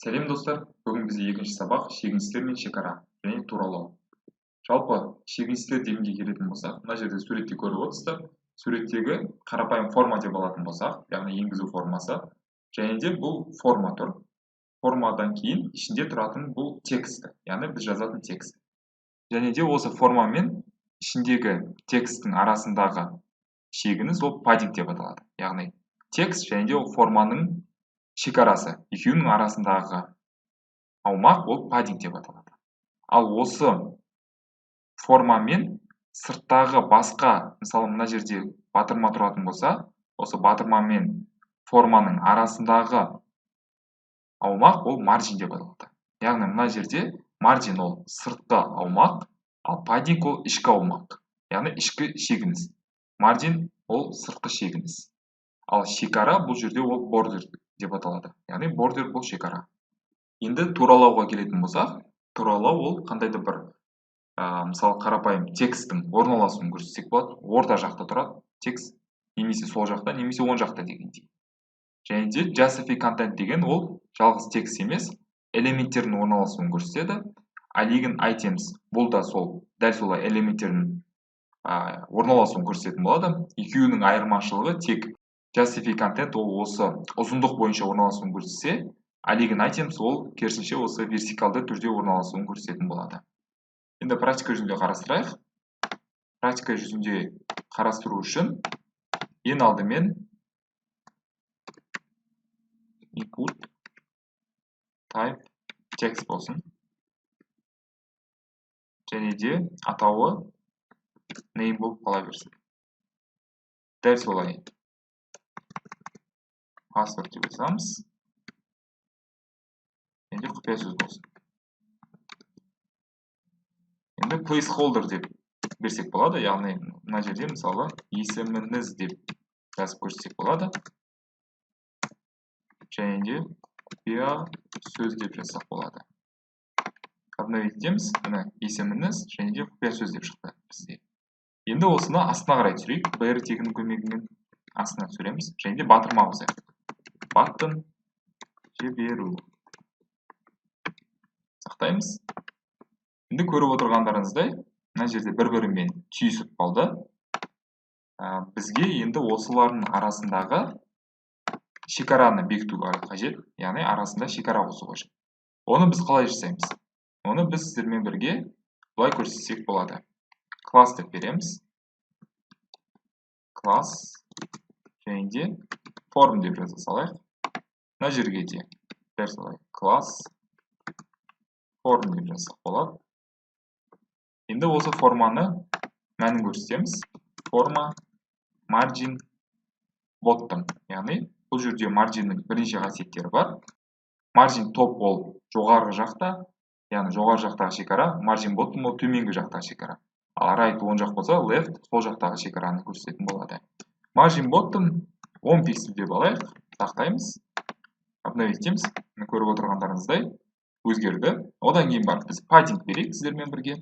Сәлем, достар! Бүгін бізде екінші сабақ: шегіністер мен шекара және туралау. Жалпы, шегіністер дегенге келетін болсақ, мына жерде суретте көріп отырсыздар. Суреттегі қарапайым форма деп алатын болсақ, яғни енгізу формасы, және де бұл форма тұр. Формадан кейін ішінде тұратын бұл тексті, яғни біз жазатын текст. Және де осы форма мен ішіндегі тексттің арасындағы шегініс ол padding деп аталады. Яғни текст және де ол форманың шекарасы, екеуінің арасындағы аумақ ол padding деп аталады. Ал осы форма мен сырттағы басқа, мысалы, мына жерде батырма тұратын болса, осы батырма мен форманың арасындағы аумақ ол margin деп аталады. Яғни мына жерде margin ол сыртқы аумақ, ал padding ол ішкі аумақ, яғни ішкі шегініс. Margin ол сыртқы шегініс, ал шекара бұл жерде ол border деп аталады. Яғни border бұл шекара. Енді туралауға келетін болсақ, туралау ол қандай да бір мысалы, қарапайым тексттің орналасуын көрсетсек болады. Орта жақта тұрады текст немесе сол жақта, немесе оң жақта дегендей. Және де justify content деген ол жалғыз текст емес, элементтердің орналасуын көрсетеді. Align items бұл да сол, дәл солай элементтердің орналасуын көрсететін болады. Екеуінің айырмашылығы тек justify content ол осы ұзындық бойынша орналасуын көрсетсе, align items ол керісінше осы вертикалды түрде орналасуын көрсететін болады. Енді практика жүзінде қарастырайық. Практика жүзінде қарастыру үшін ең алдымен input type text болсын және де атауы name болып қала берсін. Дәл солай password деп жазамыз және де құпия сөз болсын. Енді placeholder деп берсек болады, яғни мына жерде, мысалы, «есіміңіз» деп жазып көрсетсек болады және де «құпия сөз» деп жазсақ болады. Обновить етеміз. Міне, «есіміңіз» және де «құпия сөз» деп шықты бізде. Енді осыны астына қарай түсірейік. Br тегінің көмегімен астына түсіреміз және де батырма қосайық: button жіберу. Сақтаймыз. Енді көріп отырғандарыңыздай, мына жерде бір бірімен түйісіп қалды. Бізге енді осылардың арасындағы шекараны бекіту қажет, яғни арасында шекара қосу қажет. Оны біз қалай жасаймыз? Оны біз сіздермен бірге былай көрсетсек болады: класс деп береміз, класс және де form деп жаза салайық. Мына жерге де дәл солай класс form деп жазсақ болады. Енді осы форманы мәнін көрсетеміз: форма margin bottom. Яғни бұл жерде margin нің бірнеше қасиеттері бар. Margin top ол жоғарғы жақта, яғни жоғары жақтағы шекара, margin bottom ол төменгі жақтағы шекара, ал right оң жақ болса, left сол жақтағы шекараны көрсететін болады. Margin bottom 10 пиксель деп алайық. Сақтаймыз, обновить етеміз. Көріп отырғандарыңыздай, өзгерді. Одан кейін барып біз padding берейік сіздермен бірге.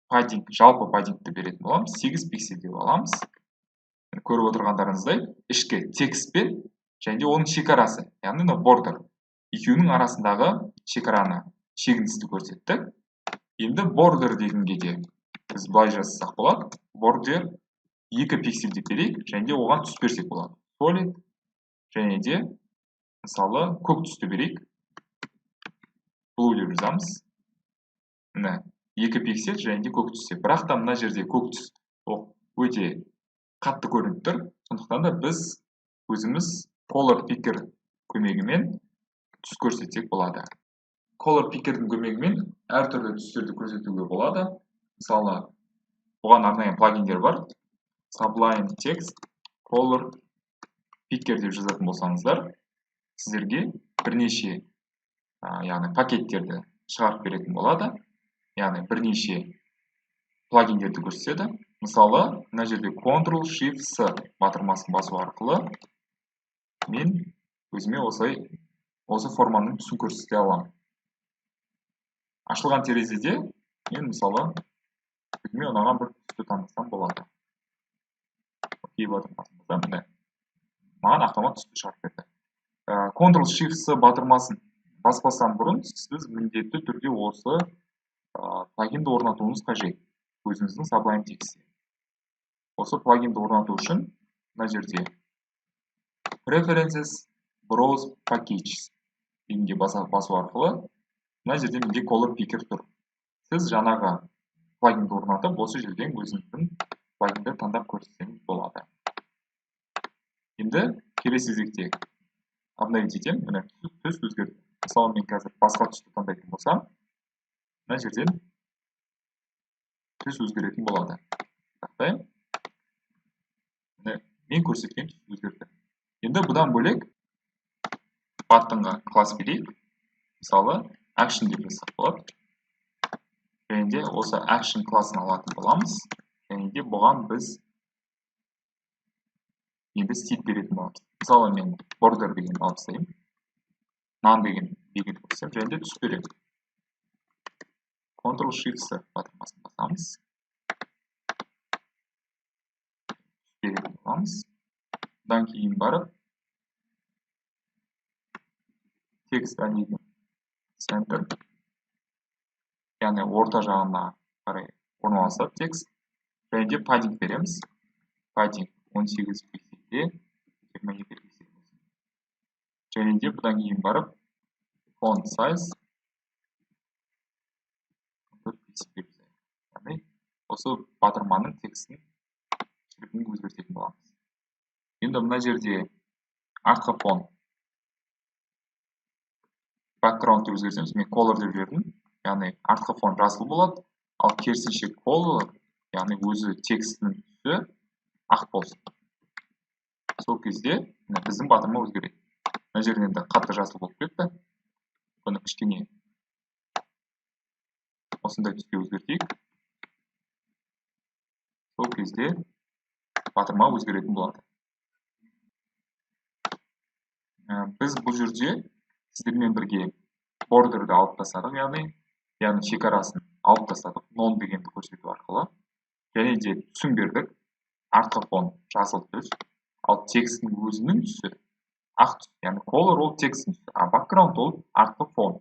Padding, жалпы padding ті беретін боламыз, 8 пиксель деп аламыз. Көріп отырғандарыңыздай, ішкі текст пен және де оның шекарасы, яғни мынау border, екеуінің арасындағы шекараны, шегіністі көрсеттік. Енді border дегенге де біз былай жазсақ болады: border 2 пиксель деп берейік және де оған түс берсек болады, solid, және де, мысалы, көк түсті берейік, blue деп жазамыз. Міне, 2 пиксель және де көк түсте. Бірақ та мына жерде көк түс өте қатты көрініп тұр, сондықтан да біз өзіміз color picker көмегімен түс көрсетсек болады. Color picker дің көмегімен әртүрлі түстерді көрсетуге болады. Мысалы, бұған арнайы плагиндер бар. Sublime Text Color Picker деп жазатын болсаңыздар, сіздерге бірнеше, яғни пакеттерді шығарып беретін болады, яғни бірнеше плагиндерді көрсетеді. Мысалы, мына жерде Ctrl Shift S батырмасын басу арқылы мен өзіме осылай осы форманың түсін көрсете аламын. Ашылған терезеде мен, мысалы, өзіме ұнаған бір түсті таңдасам болады. Окей батырмасын басамын. Міне, маған автомат түсті шығарып берді. Ctrl Shift S батырмасын Баспастан бұрын сіз міндетті түрде осы плагинді орнатуыңыз қажет өзіңіздің Sublime Text-те. Осы плагинді орнату үшін мына жерде Preferences, Browse Packages дегенге басу арқылы мына жерде менде Color Picker тұр. Сіз жаңағы плагинді орнатып, осы жерден өзіңіздің плагинді таңдап көрсетсеңіз болады. Енді келесі кезекте обновить етемін. Міне түс өзгерді. Мысалы, мен қазір басқа түсті таңдайтын болсам, мына жерден түс өзгеретін болады. Сақтаймын. Міне мен көрсеткен түс өзгерді. Енді бұдан бөлек button-ға класс берейік. Мысалы, action деп жазсақ болады. Және де осы action классын алатын боламыз. Және де бұған біз енді стиль беретін боламыз. Мысалы, мен border деген алып тастаймын. None деген белгіні көрсетемін және де түс беремін. Ctrl Shift S батырмасын басамыз. Түс беретін боламыз. Бұдан кейін барып текст align center, яғни орта жағына қарай орналасады текст. Және де padding береміз. Padding 18 пиксельде 22 пиксель. Және де бұдан кейін барып font size 4 пиксель деп жазайық. Яғни осы батырманың текстін шрифтін өзгертетін боламыз. Енді мына жерде артқы фон background деп өзгертеміз. Мен color деп жібердім. Яғни артқы фон жасыл болады, ал керісінше color, яғни өзі текстінің түсі ақ болсын. Сол кезде мына біздің батырма өзгереді. Мына жерде енді қатты жасыл болып кетті. Бұны кішкене осындай түске өзгертейік. Сол кезде батырма өзгеретін болады. Біз бұл жерде сіздермен бірге бордерді алып тастадық, яғни шекарасын алып тастадық, none дегенді көрсету арқылы. Және де түсін бердік, артқы фон жасыл түс, ал текстің өзінің түсі ақ түс, яғни color ол текстің түсі, а background ол артқы фон.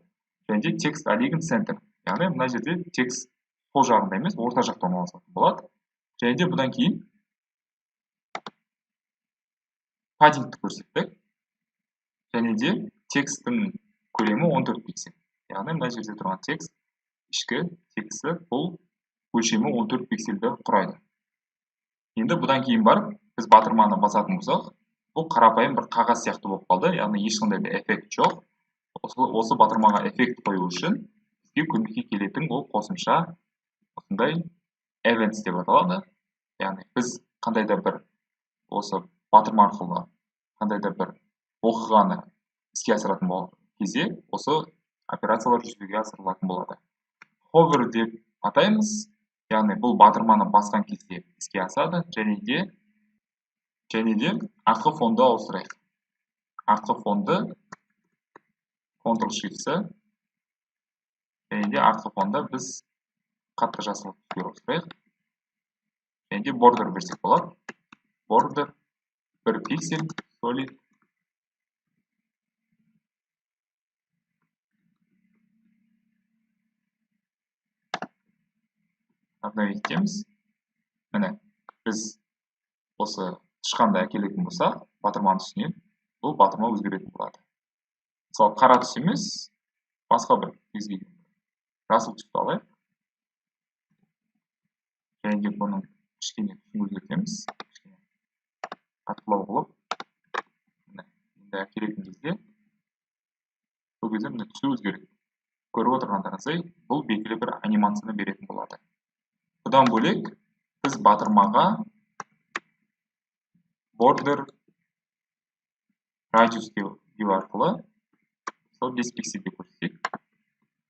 Және де текст align center, яғни мына жерде текст сол жағында емес, орта жақта орналасатын болады. Және де бұдан кейін paddingті көрсеттік. Және де текстің көлемі 14 пиксель. Яғни мына жерде тұрған текст, ішкі тексті бұл өлшемі 14 пиксельді құрайды. Енді бұдан кейін барып біз батырманы басатын болсақ, бұл қарапайым бір қағаз сияқты болып қалды, яғни ешқандай да эффект жоқ. Осы батырмаға эффект қою үшін бізге көмекке келетін ол қосымша осындай events деп аталады. Яғни біз қандай да бір осы батырма арқылы қандай да бір оқиғаны іске асыратын кезде осы операциялар жүзеге асырылатын болады. Hover деп атаймыз, яғни бұл батырманы басқан кезде іске асады. Және де артқы фонды ауыстырайық. Артқы фонды Ctrl Shift S, және де артқы фонда біз қатты жасыл түске ауыстырайық. Және де border берсек болады. Border 1 пиксель solid обновить етеміз. Міне, біз осы тышқанды әкелетін болсақ, батырманың үстіне бұл батырма өзгеретін болады. Мысалы, қара түс емес, басқа бір кез келген жасыл түсті алайық. Және де бұның кішкене түсін өзгертеміз. Кішкене қаттылау қылып, міне, енді әкелетін кезде сол кезде міне түсі өзгереді. Көріп отырғандарыңыздай, бұл белгілі бір анимацияны беретін болады. Бұдан бөлек біз батырмаға border radius деу арқылы сол 5 пиксельде көрсетейік.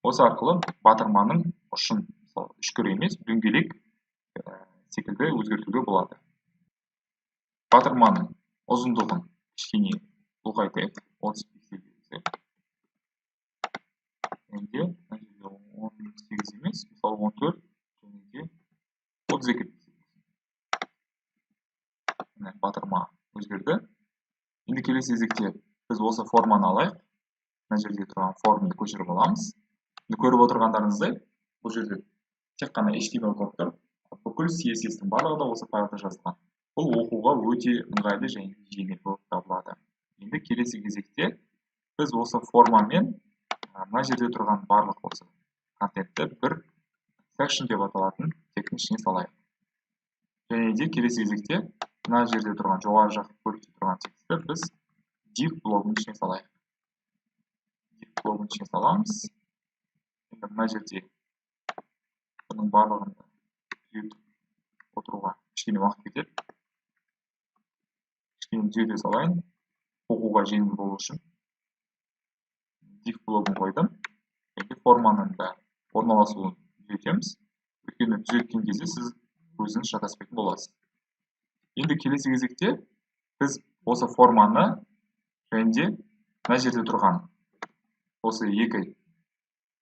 Осы арқылы батырманың ұшын, мысалы, үшкір емес, дөңгелек секілді өзгертуге болады. Батырманың ұзындығын кішкене ұлғайтайық, 30 пиксельге десек. Енді мына жерде 18 емес, мысалы 14 және де 32 пиксель. Міне, батырма өзгерді. Енді келесі кезекте біз осы форманы алайық. Мына жерде тұрған форманы көшіріп аламыз. Енді көріп отырғандарыңыздай, бұл жерде тек қана HTML код тұр. Бүкіл CSS-тің барлығы да осы файлда жазылған. Бұл оқуға өте ыңғайлы және жеңіл болып табылады. Енді келесі кезекте біз осы формамен мына жерде тұрған барлық осы контентті бір section деп аталатын тегтің ішіне салайық. Және де келесі кезекте мына жерде тұрған жоғары жақ бөлікте тұрған текстті біз div блогының ішіне салайық. Div блогының ішіне саламыз. Енді мына жерде бұның барлығын түзетіп отыруға кішкене уақыт кетеді. Кішкене түзете салайын, оқуға жеңіл болу үшін. Div блогын қойдым. Енді форманың да орналасуын түзетеміз. Өйткені түзеткен кезде сіз өзіңіз шатаспайтын боласыз. Енді келесі кезекте біз осы форманы және де мына жерде тұрған осы екі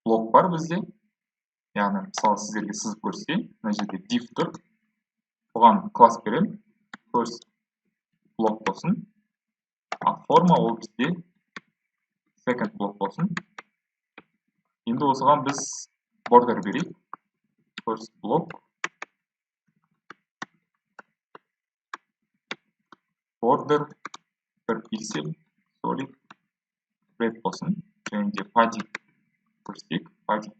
блок бар бізде. Яғни, мысалы, сіздерге сызып көрсетейін. Мына жерде div тұр. Бұған класс беремін. First блок болсын. Ал форма ол бізде second блок болсын. Енді осыған біз border берейік. First block border 1 пиксель solid red болсын. Және де padding көрсетейік. Padding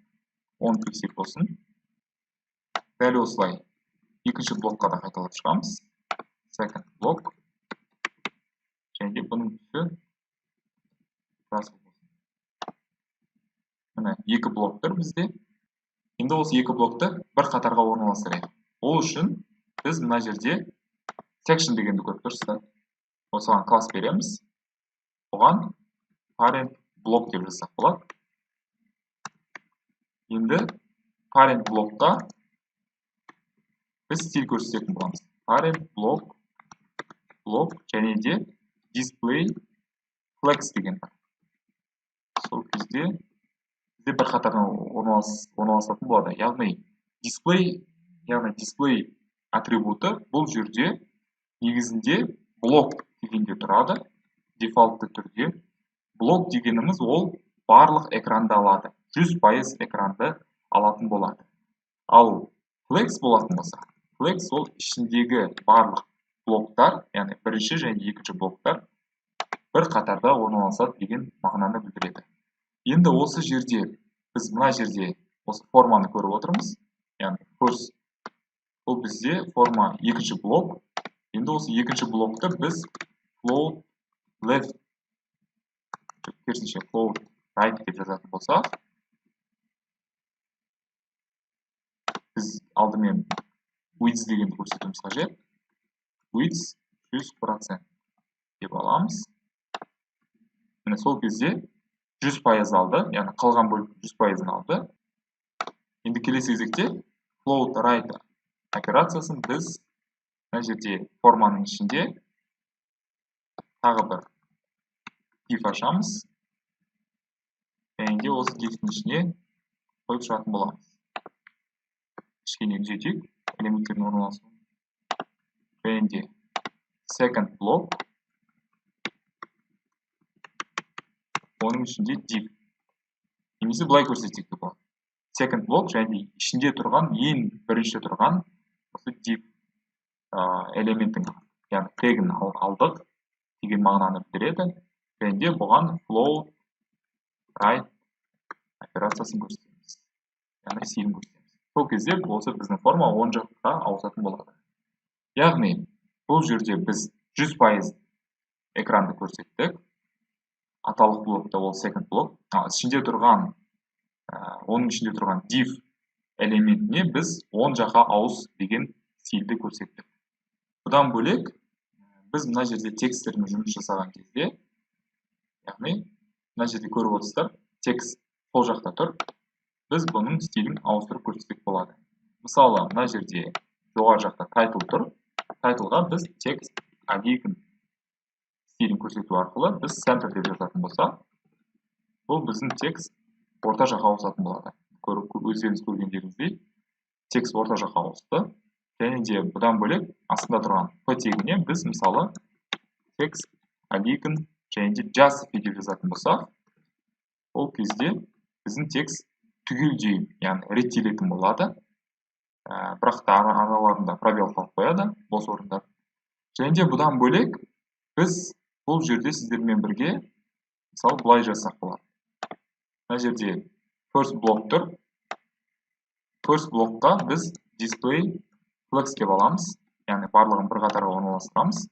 10 пиксель болсын. Дәл осылай екінші блокқа да қайталап шығамыз. Second block. Және де бұның түсі жасыл болсын. Міне, екі блок тұр бізде. Енді осы екі блокты бір қатарға орналастырайық. Ол үшін біз мына жерде section дегенді көріп тұрсыздар. Осыған класс береміз. Бұған parent блок деп жазсақ болады. Енді parent блокқа біз стиль көрсететін боламыз. Parent блок, блок және де display flex деген бар. Сол кезде бізде бір қатардан орналасатын болады. Яғни display атрибуты бұл жерде негізінде блок дегенде тұрады, дефолтты түрде. Блок дегеніміз ол барлық экранды алады, 100% экранды алатын болады. Ал flex болатын болса, flex ол ішіндегі барлық блоктар, яғни бірінші және екінші блоктар бір қатарда орналасады деген мағынаны білдіреді. Енді осы жерде біз мына жерде осы форманы көріп отырмыз. Яғни first бұл бізде форма екінші блок. Енді осы екінші блокты біз float left, керісінше float right деп жазатын болсақ, біз алдымен width дегенді көрсетуіміз қажет. Width 100% деп аламыз. Міне, сол кезде 100% алды, яғни қалған бөлік 100%-ын алды. Енді келесі кезекте float right операциясын біз мына жерде форманың ішінде тағы бір div ашамыз. Және де осы div-тің ішіне қойып шығатын боламыз. Кішкене түзетейік элементтердің орналасуын. Және де second block, оның ішінде div. Немесе былай көрсетсек те болады. Second block және де ішінде тұрған, ең бірінші тұрған осы div элементін, яғни тегін алдық деген мағынаны білдіреді. Және де бұған float right операциясын көрсетеміз. Яғни стилін көрсетеміз. Сол кезде осы біздің форма оң жаққа ауысатын болады. Яғни бұл жерде біз 100% экранды көрсеттік. Аталық блокта ол second block. Ішінде тұрған, оның ішінде тұрған div элементіне біз оң жаққа ауыс деген стилді көрсеттік. Бұдан бөлек біз мына жерде тексттермен жұмыс жасаған кезде, яғни мына жерде көріп отырсыздар, текст сол жақта тұр. Біз бұның стилін ауыстырып көрсетсек болады. Мысалы, мына жерде жоғары жақта title тұр. Titleға біз текст align стилін көрсету арқылы біз center деп жазатын болсақ, бұл біздің текст орта жаққа ауысатын болады. Өздеріңіз көргендеріңіздей, текст орта жаққа ауысты. Және де бұдан бөлек астында тұрған P тегіне біз мысалы текст align және де justify деп жазатын болсақ, Ол кезде біздің текст түгелдей, яғни реттелетін болады, бірақ та араларында пробел қалып қояды, бос орындар. Және де бұдан бөлек біз бұл жерде сіздермен бірге, мысалы, былай жазсақ болады. Мына жерде first блок тұр. First блокқа біз display flex деп аламыз, яғни барлығын бір қатарға орналастырамыз.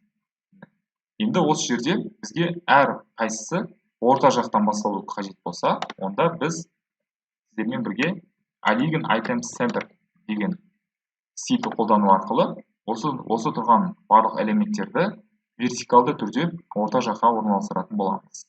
Енді осы жерде бізге әр қайсысы орта жақтан басталу қажет болса, онда біз сіздермен бірге align items center деген стильді қолдану арқылы осы тұрған барлық элементтерді вертикалды түрде орта жаққа орналастыратын боламыз.